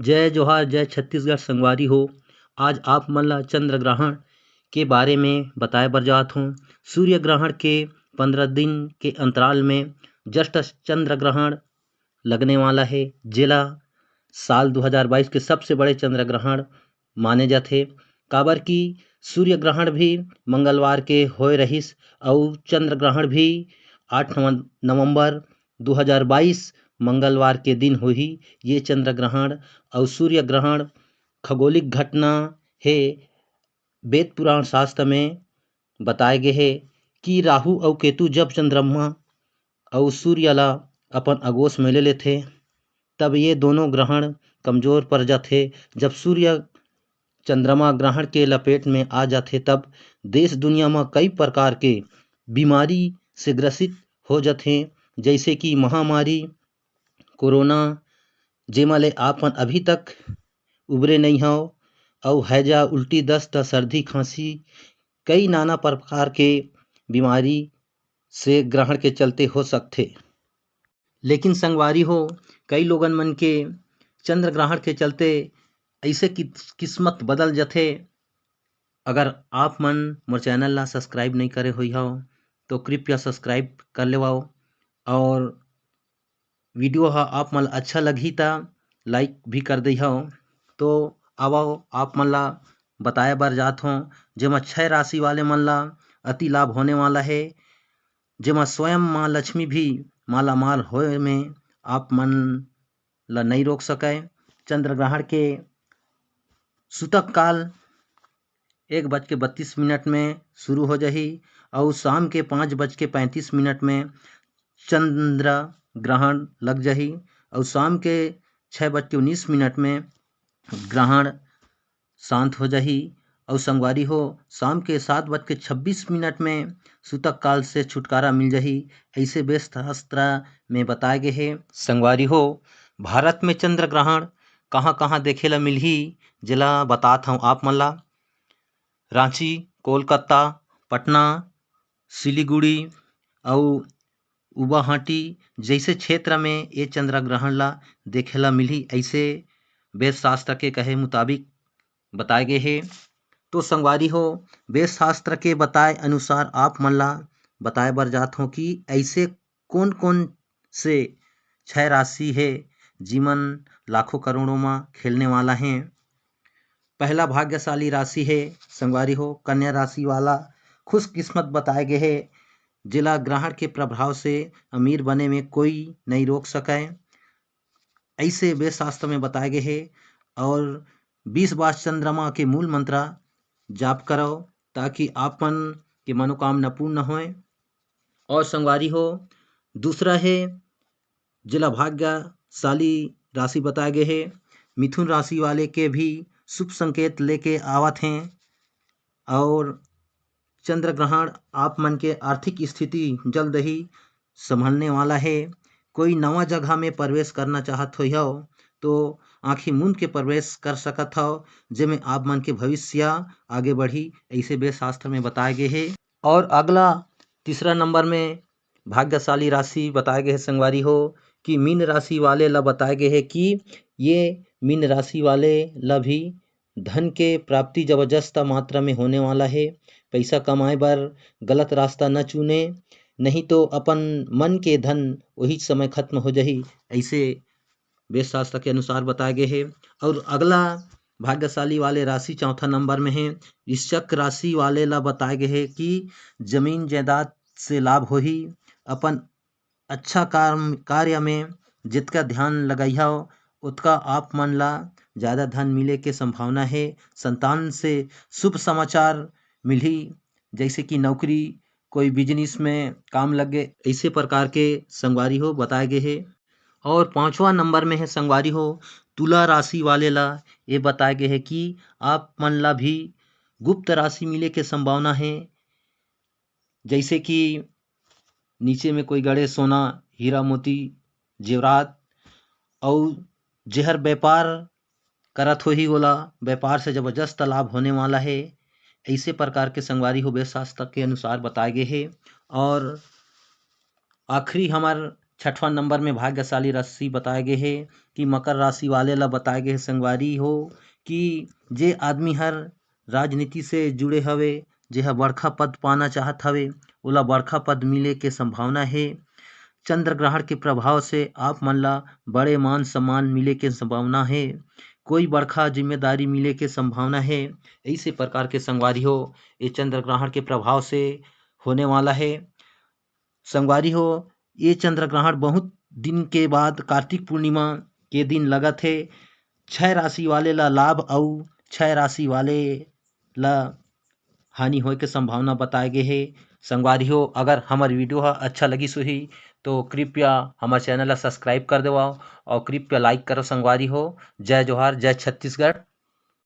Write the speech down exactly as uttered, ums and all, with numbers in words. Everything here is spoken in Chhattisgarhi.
जय जोहार, जय छत्तीसगढ़ संगवारी हो। आज आप मन ला चंद्र ग्रहण के बारे में बताए बर जात हूँ। सूर्य ग्रहण के पंद्रह दिन के अंतराल में जस्ट चंद्र ग्रहण लगने वाला है, जेला साल दो हज़ार बाईस के सबसे बड़े चंद्र ग्रहण माने जाथे, काबर कि सूर्य ग्रहण भी मंगलवार के होए रहिस अउ चंद्र ग्रहण भी आठ नवं-, नवंबर दो हज़ार बाईस मंगलवार के दिन होही। ये चंद्र ग्रहण अउ सूर्य ग्रहण खगोलिक घटना हे। वेद पुराण शास्त्र में बताए गे हे कि राहु अउ केतु जब चंद्रमा अउ सूर्य ला अपन अगोस में ले लेथे, तब ये दोनों ग्रहण कमजोर पड़ जाथे। जब सूर्य चंद्रमा ग्रहण के लपेट में आ जाथे, तब देश दुनिया म कई प्रकार के बीमारी से ग्रसित हो जाथे, जैसे कि महामारी कोरोना, जेमा ले आपन अभी तक उबरे नइ हव, अउ हैजा, उल्टी, दस्त, सर्दी, खांसी, कई नाना प्रकार के बीमारी से ग्रहण के चलते हो सकथे। लेकिन संगवारी हो, कई लोगन मन के चंद्र ग्रहण के चलते ऐसे कि-, किस्मत बदल जथे। अगर आप मन मोर चैनल ला सब्सक्राइब नहीं करे हुई हो, तो कृपया सब्सक्राइब कर लेवाओ और वीडियो हा आप मन ला अच्छा लगही ता लाइक भी कर दे हो। तो आवो, आप मन ला बताए बर जात हों, जेमा छह राशि वाले मन ला अति लाभ होने वाला है, जेमा स्वयं माँ लक्ष्मी भी मालामाल होए में आप मन ला नहीं रोक सके। चंद्र ग्रहण के सूतक काल एक बज के बत्तीस मिनट में शुरू हो जाही अउ शाम के पाँच बज के पैंतीस मिनट में चंद्र ग्रहण लग जाही अउ शाम के छः बज के उन्नीस मिनट में ग्रहण शांत हो जाही। अउ संगवारी हो, शाम के सात बज के छब्बीस मिनट में सूतक काल से छुटकारा मिल जाही, ऐसे वेद शास्त्र में बताए गे हे। संगवारी हो, भारत में चंद्र ग्रहण कहाँ-कहाँ देखे ला मिलही, जेला बतात हौं आप मन ला। रांची, कोलकाता, पटना, सिलीगुड़ी अउ उबाहाटी जैसे क्षेत्र में ये चंद्र ग्रहण ला देखे ला मिलही, ऐसे वेद शास्त्र के कहे मुताबिक बताए गे हे। तो संगवारी हो, वेद शास्त्र के बताए अनुसार आप मन ला बताए बर जात हों कि ऐसे कोन-कोन से छह राशि हे, जिमन लाखों करोड़ों मा खेलने वाला हे। पहला भाग्यशाली राशि हे, संगवारी हो, कन्या राशि वाला खुशकिस्मत बताए गे हे, जेला ग्रहण के प्रभाव से अमीर बने में कोई नहीं रोक सके, ऐसे वेद शास्त्र में बताए गे हे। और बीस बार चंद्रमा के मूल मंत्र जाप करव, ताकि आप मन के मनोकामना पूर्ण होए। और संगवारी हो, दूसरा हे, जेला भाग्यशाली राशि बताए गे हे, मिथुन राशि वाले के भी शुभ संकेत लेके आवत हें। और चंद्र ग्रहण आप मन के आर्थिक स्थिति जल्द ही संभलने वाला हे। कोई नवा जगह में प्रवेश करना चाहत होई हव, तो आँखी मूंद के प्रवेश कर सकत हव, जेमे आप मन के भविष्य आगे बढ़ी, ऐसे वेद शास्त्र में बताए गे हे। और अगला तीसरा नंबर में भाग्यशाली राशि बताए गे हे संगवारी हो, कि मीन राशि वाले ला बताए गे हे कि ये मीन राशि वाले ला भी धन के प्राप्ति जबरदस्त मात्रा में होने वाला हे। पैसा कमाए बर गलत रास्ता न चुने, नहीं तो अपन मन के धन वही समय खत्म हो जाही, ऐसे वेद शास्त्र के अनुसार बताए गे हे। और अगला भाग्यशाली वाले राशि चौथा नंबर में हे, वृश्चिक राशि वाले ला बताए गे हे कि जमीन जायदाद से लाभ होही, अपन अच्छा काम, कार्य में जितका ध्यान लगाइहव, ओतका आप मन ला ज्यादा धन मिले के संभावना हे। संतान से शुभ समाचार मिलही, जैसे कि नौकरी, कोई बिजनेस में काम लग गे, ऐसे प्रकार के संगवारी हो बताए गे हे। और पांचवा नंबर में हे संगवारी हो, तुला राशि वाले ला ये बताए गे हे कि आप मन ला भी गुप्त राशि मिले के संभावना हे, जैसे कि नीचे में कोई गड़े सोना, हीरा मोती, जेवरात, अउ जेहर व्यापार करत होही, ओला व्यापार से जबरदस्त लाभ होने वाला हे। ऐसे प्रकार के संगवारी हो वेद शास्त्र के अनुसार बताए गे हे। और आखिरी हमर छठवां नंबर में भाग्यशाली राशि बताए गे हे कि मकर राशि वाले ला बताए गे हे संगवारी हो कि जे आदमी हर राजनीति से जुड़े हवे, जे ह बड़खा पद पाना चाहत हवे, ओला बड़खा पद मिले के संभावना हे। चंद्र ग्रहण के प्रभाव से आप मन ला बड़े मान सम्मान मिले के संभावना हे। कोई बड़खा जिम्मेदारी मिले के संभावना हे। ऐसे प्रकार के संगवारी हो, ये चंद्र ग्रहण के प्रभाव से होने वाला हे। संगवारी हो, ये चंद्र ग्रहण बहुत दिन के बाद कार्तिक पूर्णिमा के दिन लगत हे। छह राशि वाले ला लाभ अउ छह राशि वाले ला हानि होए के संभावना बताए गे हे। संगवारी हो, अगर हमर वीडियो ह अच्छा लगिस होही तो कृपया हमर चैनल ला सब्सक्राइब कर देवव और कृपया लाइक करो संगवारी हो। जय जोहार, जय छत्तीसगढ़।